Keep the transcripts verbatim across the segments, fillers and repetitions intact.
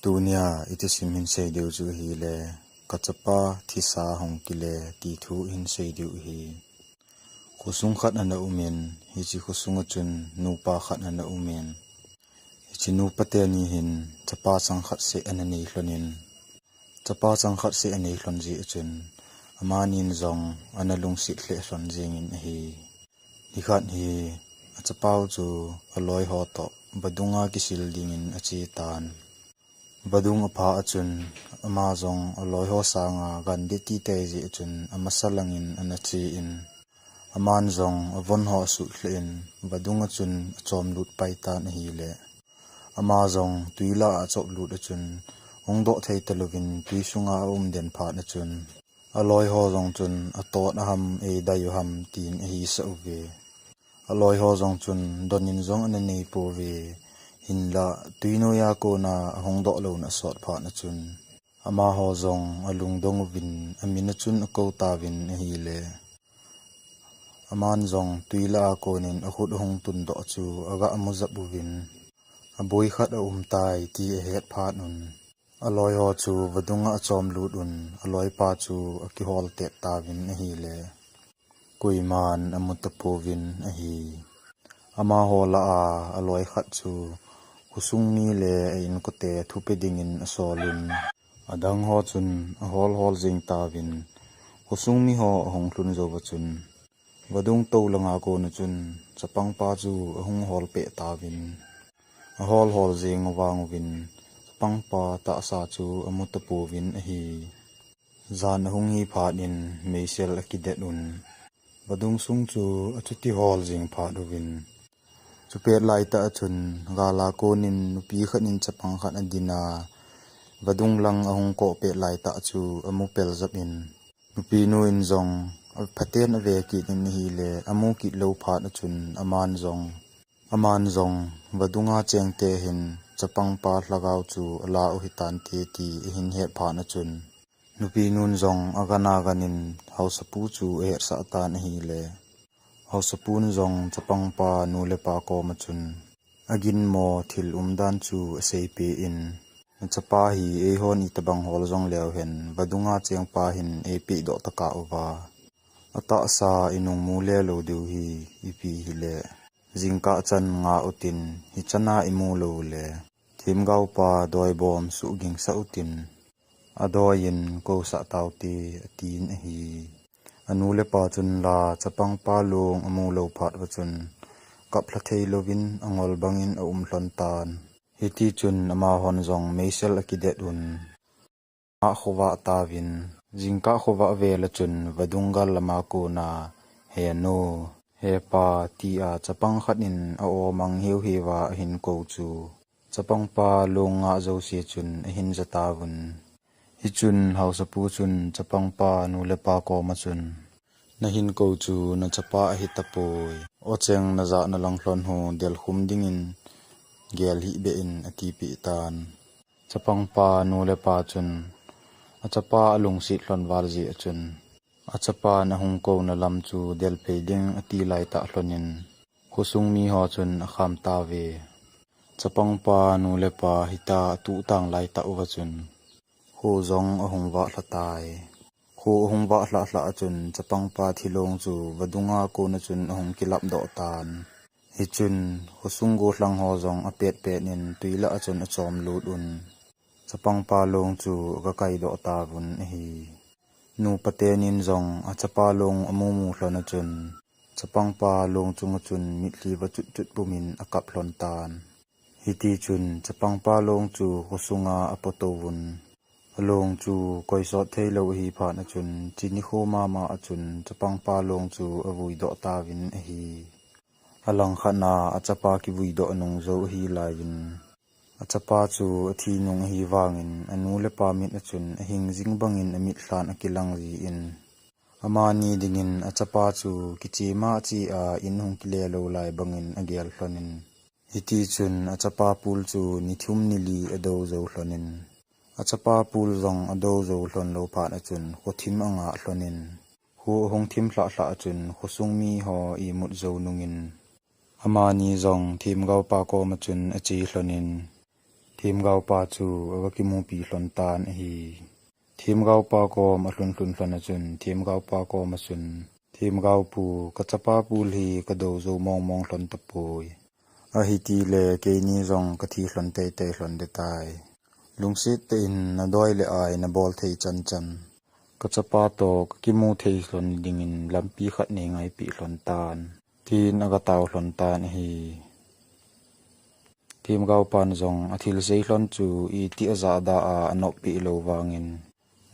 Tunia iti sim hin sei diu chu hile, ka chapa thisa hung kile ti thu hin sei diu hi. Khosung khat ana umin, hiche khosung a chun nupa khat ana umin, hiche nupa teni hin chapa chang khat seh ana nei lhonin, chapa chang khat seh anei lhon jeh a chun, amanin jong ana lungset lheh lhon jingin ahi. Nikhat hi achapau chu aloi ho toh vadunga kisil dingin ache tan. Vadung apha a chun ama jong aloi ho sanga gan ding titei jeh a chun amasa langin ana che in, aman jong avon ho asuh lheh in vadung a chun achom lut pai tan ahile, ama jong twi lah a achop lut a chun hung doh thei talouvin twi sunga aum den phat a chun, aloi ho jong chun atot aham eidai u ham tin ahisah uve. Aloi ho jong chun donin jong ana nei pouve. Hinlah twi noiya kona ahung doh louna asot phat a chun, amaho jong alungdong uvin amin a chun akou tauvin ahile, aman jong twi lah a konin akhut ahung tundoh chu aga mu jap uvin, aboi khat aum tai ti ahet phat un, aloi ho chu vadunga achom lut un, aloipa chu akihol tet tauvin ahile, koiman amu tapouvin ahi. Amaho lah a aloi khat chu khosung mi le a inkote thupe dingin asol un, adang ho chun ahol hol jing tauvin, khosung mi ho ahung lhun jou a chun, vadung tou langa kona chun chapangpa chu ahung hol peh tauvin, ahol hol jing vang uvin, chapangpa tahsa chu amu tapouvin ahi. Jan ahung hi phat in meisel akidet un, vadung sung chu achuti hol jing phat uvin, chupet laitah a chun gal a konin nupi khat in chapang khat adin a, vadung lang ahung koh pet laitah chu amu pel jap in, nupinu in jong aphaten ave kit in ahile, amu kit lou phat a chun aman jong, aman jong vadunga chengte hin chapangpa lhagao chu ala u hitante ti ahin het phat a chun, nupinun jong agan aganin haosapu chu ahetsah tan ahile, haosapun jong chapangpa nu le pa koma chun aginmo thil umdan chu aseipeh in, nachapa hi eihon itobang hol jong leu hen vadunga chengpa hin eipeh doh tokah uva, atahsa inung mu le lou diu hi, ipi hile jingkah chan nga utin, hichana imu lou le themgaopa doibom suhgingsah utin, adoiyin kousah taute, atin ahi. Anu le apa chun la chapangpa long amu lou phat uva chun, kaplha thei louvin angol bangin aum lhon tan. Hitichun amahon jong meisel akidet un, akhovah tauvin, jingkah khovah vel a chun vadung gal lama kona, "He nu, he pa," tia chapang khat in a-o mang hiu hiuva ahin kou chu, chapangpa long ngah jouse chun ahin ja tauvin. Hichun haosapu chun chapangpa nu le pa koma chun, "Nahin kou chu nachapa ahitapoi. Ocheng najah nalang lhon ho delkhum dingin gel hih beh in," atipeh tan. Chapangpa nu le pa chun achapa alungset lhon val jeh a chun, achapan ahung kouna lam chu delphei ding ati laitah lhonin, khosung miho chun akham tauve. Chapangpa nu le pa hita atuh tang laitah uva chun, kho jong ahung vah lha tai. Kho ahung vah lhah lhah a chun chapangpa thilong chu vadunga kona chun ahung kilap doh tan. Hichun khosung gollhang ho jong apet pet in twi lah a chun achom lut un, chapangpa long chu aga kai doh tauvin ahi. Nupa tenin jong achapa long amu mu lhon a chun, chapangpa long chunga chun mitlhi va chut chut pumin akap lhon tan. Hitichun chapangpa long chu khosunga apo touvin, along chu koi sot thei lou ahi phat a chun, chini kho mama a chun chapangpa long chu avui doh tauvin ahi. Alangkhat na achapa kivui doh nung jou ahi laiyin, achapa chu athi nung ahi vangin, anu le pa mit a chun ahing jing bangin amit lhan akilang jin, amani dingin achapa chu kichema chea in hung kile lou lai bangin agel lhonin, hitichun achapa pul chu ni thum ni li ado jou lhonin, achapa pul jong ado jou lhon lou phat a chun khothim angah lhonin, kho ahung thim lhah lhah a chun khosung miho imut jou nungin, amani jong themgaopa koma chun ache lhonin, Themgao pa chu aga kimupi lhon tan ahi. Themgao pa kom alhun lhun lhon achun, Themgao pa kom achun, Themgao pu, ka chapa pu hi ka do jou mong mong lhon tapoi. Ahiti le keini jong ka thi lhon tei tei lhon de tai. Lungset tah in na doi le ai na bol thei chan chan. Ka chapa to ka kimu thei lhon dingin lampi khat nei ngaipi lhon tan, tin aga tao lhon tan ahi. Themgao pan jong athil sei lhon chu iti ajah da a anop pi lo vangin,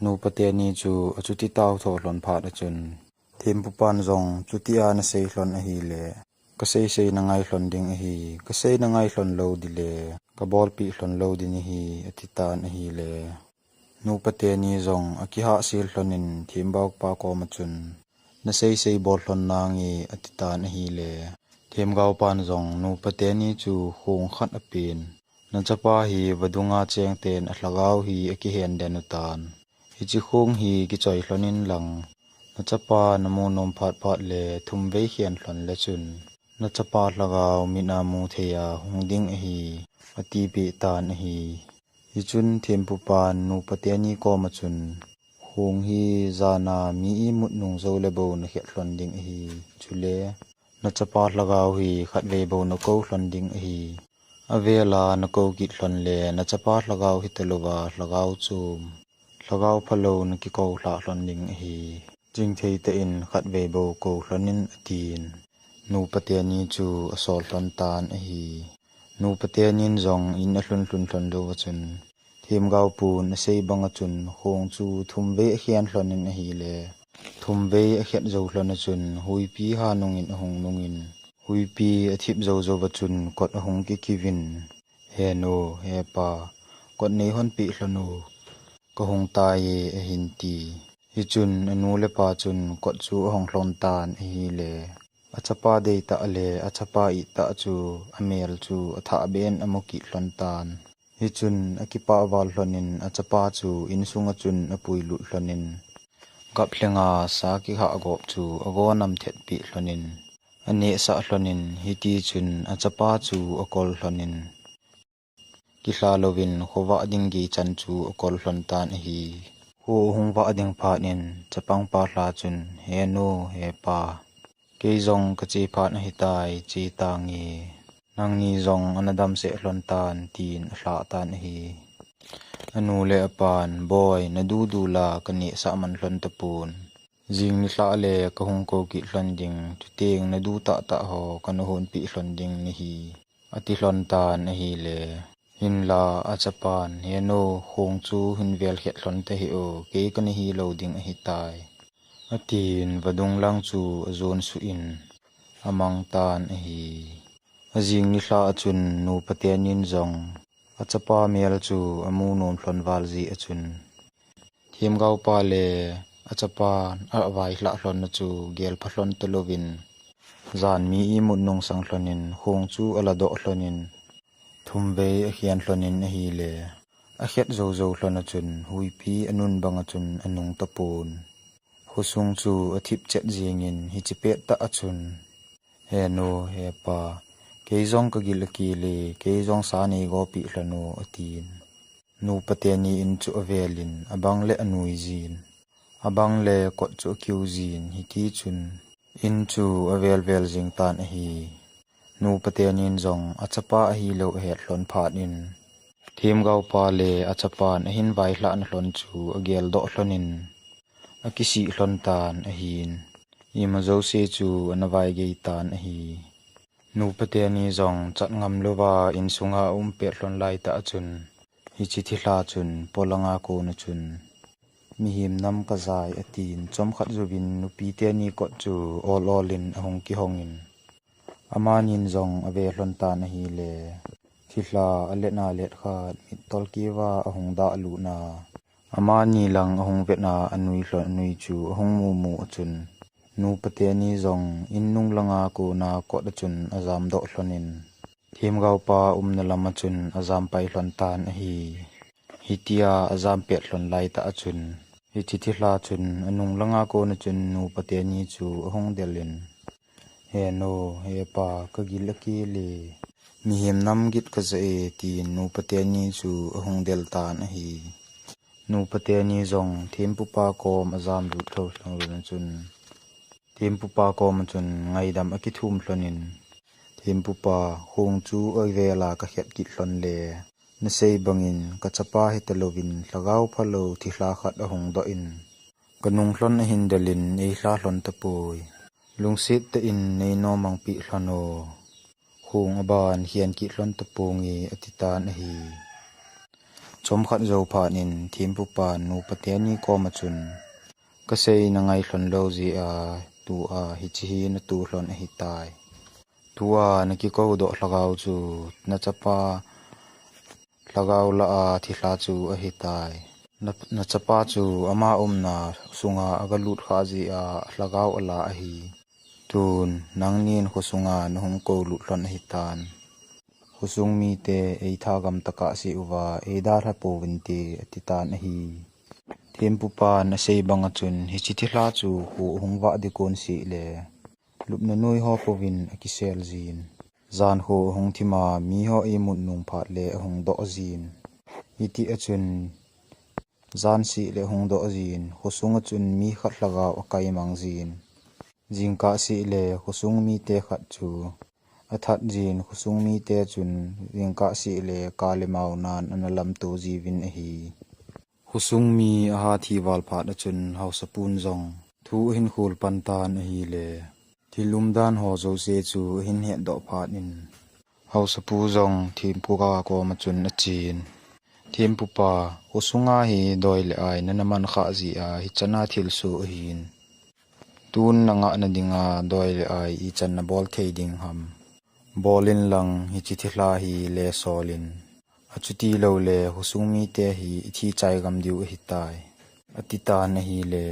nupa teni chu achuti tao tho lhon phat achun, Thempu pan jong chuti a na sei lhon ahile, ka sei sei na ngai lhon ding ahi, ka sei na ngai lhon lo dile, ka bolpi lhon lo ding ahi, ati tan ahile. Nupa teni jong akihah sil lhonin Themgao pa kom achun, na sei sei bol lhon nange, ati tan ahile. Themgao pan jong nupa teni chu khong khat apen. Na chapa hi vadunga cheng ten alhagao hi akihen den u tan. Hichi khong hi kichoi lhonin lang. Na chapa na mu nom phat phat le thum vei khen lhon le chun, na chapa lhagao mit a mu thei a hung ding ahi, ati pi tan ahi. Hichun Thempu pan nupa teni kom achun, khong hi jan a mi imut nung jou le bou na khet lhon ding ahi. Chule, na chapa lhagao hi khat vei bou na ko lhon ding ahi. Avel a na ko kit lhon le, na chapa lhagao hita louva, lhagao chom, lhagao phalo na kiko lhah lhon ding ahi. Chingthei tah in khat vei bou ko lhonin atin, nupa teni chu asol lhon tan ahi. Nupa tenin jong in alhun lhun lhon jou achun, Themgao pun asei bang achun khong chu thum vei akhen lhonin ahile, thum vei akhet jou lhon achun huipi ha nungin ahung nungin, huipi athip jou jou achun kot ahung kikiuvin, "He nu, he pa, kot nei honpi lhon u, ka hung tai e," ahin ti. Hichun anu le apa chun kot chu ahong lhon tan ahile, achapa deitah le achapa ittah chu amel chu athah ben amu kit lhon tan. Hichun akipah val lhonin achapa chu insunga chun apuilut lhonin, gap lhenga sa kihah gop chu ago nam thetpi lhonin, anehsah lhonin, hiti chun achapa chu akol lhonin, kihla louvin khovah ding gei chan chu akol lhon tan ahi. Kho ahung vah ding phat in chapang pa lha chun, "He nu, he pa, kei jong kache phat ahitai, che tange. Nangni jong ana damsah lhon tan," tin alhah tan ahi. Anu le apan, "Boi, nadu du la kanehsah man lhon tapon. Jing nilhah le kahung ko kit lhon ding, chuteng nadu tahtah ho kana honpi lhon ding nahi," ati lhon tan ahile. Hinla achapan, "He nu, khong chu hin vel khet lhon tahih o, kei kana hi lou ding ahitai," atin vadung lang chu ajon suh in amang tan ahi. Ajing nilhah achun nupa tenin jong achapa mel chu amu nom lhon val jeh achun, Themgao pa le achapan avaihlah lhon a chu gelpha lhon talouvin, jan mi imut nungsang lhonin khong chu aladoh lhonin, thum vei akhen lhonin ahile, akhet jou jou lhon achun huipi anun bang achun anung tapon. Khosung chu athip chet jingin hichi pettah achun, "He nu, he pa, kei jong kagil akel e, kei jong sa nei gopi lhon o," atin. Nupa teni in chu avelin, abang le anui jin, abang le kot chu akiu jin, hiti chun in chu avel vel jing tan ahi. Nupa tenin jong achapa ahilou ahet lhon phat in, Themgao pa le achapan ahin vaihlah na lhon chu ageldoh lhonin, akisih lhon tan ahin, ima jouse chu ana vai gei tan ahi. Nupa teni jong chat ngam louva insunga aum pet lhon laitah achun, hichi thilha chun polanga kona chun, "Mihem nam kajai," atin, chomkhat jouvin nupi teni kot chu ol ol in ahung kihongin, amanin jong ave lhon tan ahile, thilha alet na let khat mittol keuva ahung dah lut na, amani lang ahung vet na anui lhon anui chu ahung mu mu achun, nupa teni jong in nung langa kona kot achun ajamdoh lhonin, Themgao pa umna lam achun ajam pai lhon tan ahi. Hitia ajam pet lhon laitah achun, hichi thilha chun anung langa kona chun nupa teni chu ahung delin, "He nu, he pa, kagil akel e, Mihem nam git kaja e, tin nupa teni chu ahung del tan ahi. Nupa teni jong thempupa kom ajam lut tho lhon chun, thempupa kom chun ngaidam akithum lhonin, thempupa, khong chu avela kakhet kit lhon le, nasei bangin kachapa hita louvin lhagao phalou thilha khat ahung doh in, kanung lhon ahin delin eilha lhon tapoi. Lungset tah in neinom mangpi lhon o. Khong aban hian kit lhon taponge, ati tan ahi. Chomkhat jou phat in thempupan nupa teni koma chun, kasei nangai lhon lou jeh a, tua hiche hi natu lhon ahitai. Tua nakikou doh lhagao chu nachapa lhagao lah a thilha chu ahitai. Na, nachapa chu ama umna sunga agalut kha jeh a lhagao ala ahi. Tun nangnin khosunga nahung kou lut lhon ahitan. Khosung mite eitha gam tokah seh uva eidalha pouvinte, ati tan ahi. Thempupan asei banga chun hiche thilha chu kho ahung vah ding kon seh le, lupna noi ho pouvin akisel jin. Jan kho ahung thima miho eimut nung phat le ahung doh jin. Hiti a chun jan seh le ahung doh jin, khosunga chun mi khat lhagao akai mang jin. Jingkah seh le khosung mite khat chu athat jin, khosung mite chun jingkah seh le kale maunan ana lamto jiuvin ahi. Khosung mi ahat hi val phat a chun haosapun jong thu ahin khol pan tan ahile, thil umdan ho jouse chu ahin hetdoh phat in, haosapu jong thempupa koma chun achen, thempupa, khosunga hi doi le ai nana man kha jeh a hichan a thilsoh ahin. Tun nangahna dinga doi le ai ichan nabol thei ding ham? Bol inlang hiche thilha hi le sol in. Achuti lou le khosung mite hi ithi chai gam diu ahitai, ati tan ahile,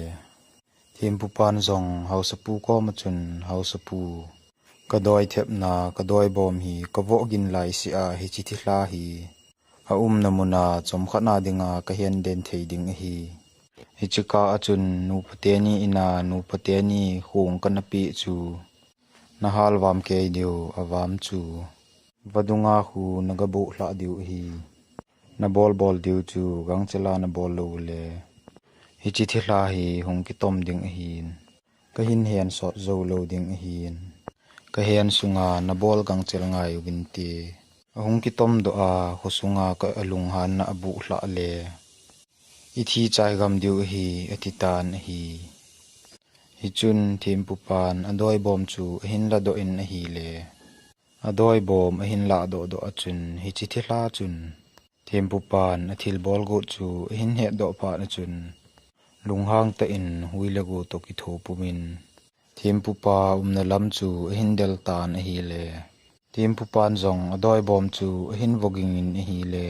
thempupan jong haosapu koma chun, haosapu, kadoi thepna, kadoi bom hi kavoh gin lai seh a hiche thilha hi aumna muna chomkhat na dinga kahen den thei ding ahi. Hiche kah a chun nupa teni ina nupa teni khong kana peh chu nahal vam kei diu, avam chu vadunga khu nagaboh lhah diu ahi. Nabol bol diu chu gangchel a nabol lou le, hiche thilha hi hung kitom ding ahin, kahin hen sot jou lou ding ahin, kahen sunga nabol gangchel ngai uvinte. Ahung kitom doh a khosunga ka alunghanna aboh lhah le, ithi chai gam diu ahi, ati tan ahi. Hichun thempupan adoi bom chu ahin ladoh in ahile, adoi bom ahin lahdoh doh a chun hiche thilha chun thempupan athilbol got chu ahin hetdoh phat a chun, lunghang tah in hui le go toh kitho pumin, thempupa umna lam chu ahin del tan ahile, thempupan jong adoi bom chu ahin voging in ahile,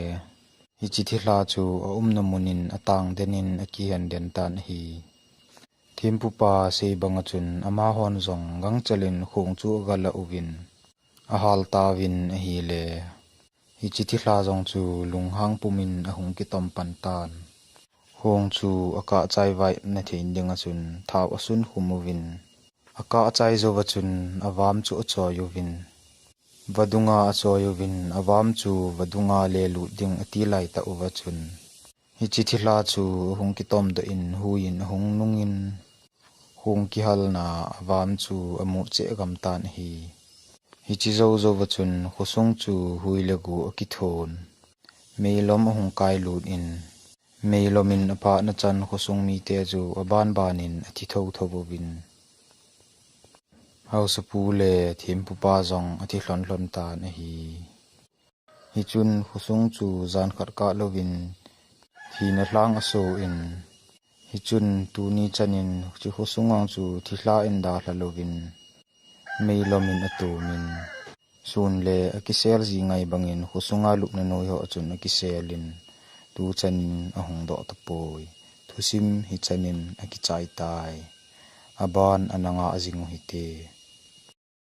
hiche thilha chu aumna mun in atang den in akihen den tan ahi. Thempupa sei banga chun amahon jong gangchel in khong chu agalah uvin, ahal tauvin ahile, hiche thilha jong chu lunghang pumin ahung kitom pan tan. Khong chu akah chai vai na thei dinga chun thao asun khum uvin, akah chai jouva chun avam chu achoi uvin, vadunga achoi uvin, avam chu vadunga le lut ding ati lai tah uva chun, hiche thilha chu ahung kitom doh in hui in ahung nungin, khong kihalna avam chu amu cheh gam tan ahi. Hiche jou jouva chun khosung chu hui le go akithon, meilom ahung kai lut in, meilom in aphahna chan khosung mite chu aban ban in athi tho tho uvin, haosapu le thempupa jong athi lhon lhon tan ahi. Hichun khosung chu jan khat kah louvin thina lhang aso in, hichun tuni chan in hiche khosung ang chu thilha in dalha louvin, meilom in atum in, sun le akisel ji ngai bangin khosunga lupna noi ho a chun akisel in, tuchan in ahung doh tapoi. Thusim hichan in akichai tai. Aban ana ngah jing u hite.